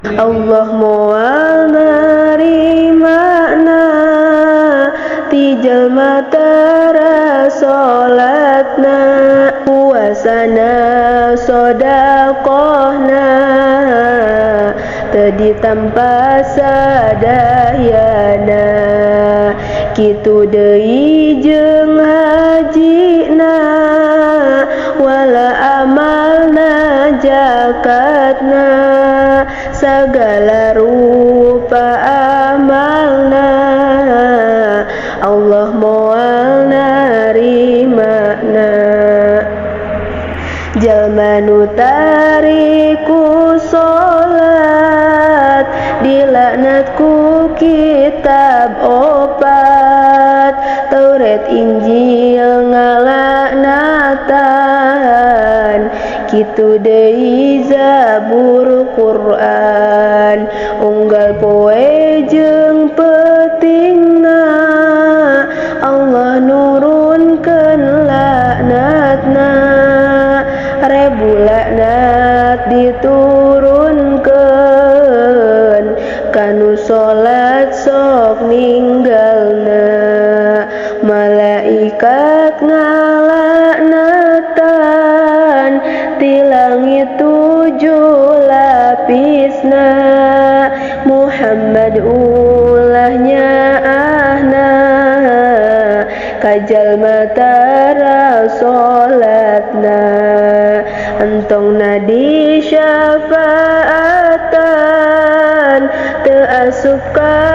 Allah moal narimana ti jalma tara salatna, puasana, sodakohna, teu ditampa sadayana. Kitu deui jeung hajina, wala amalna, zakatna, sagala rupa amalna, Allah moal narimana. Jalma nu tariku salat dilaknat ku kitab opat, Taurat, Injil ngalaknatan, kitu deui Zabur, Quran. Unggal poe jeung peutingna Allah nurunkeun laknatna, rebu laknat diturunkeun kanu salat sok ninggalna. Malaikat ngalaknatan ti langit tujuh lapisna, Muhammad ulah nyaahna ka jalma tara salatna. Entongna disyafaatan, teu asup ka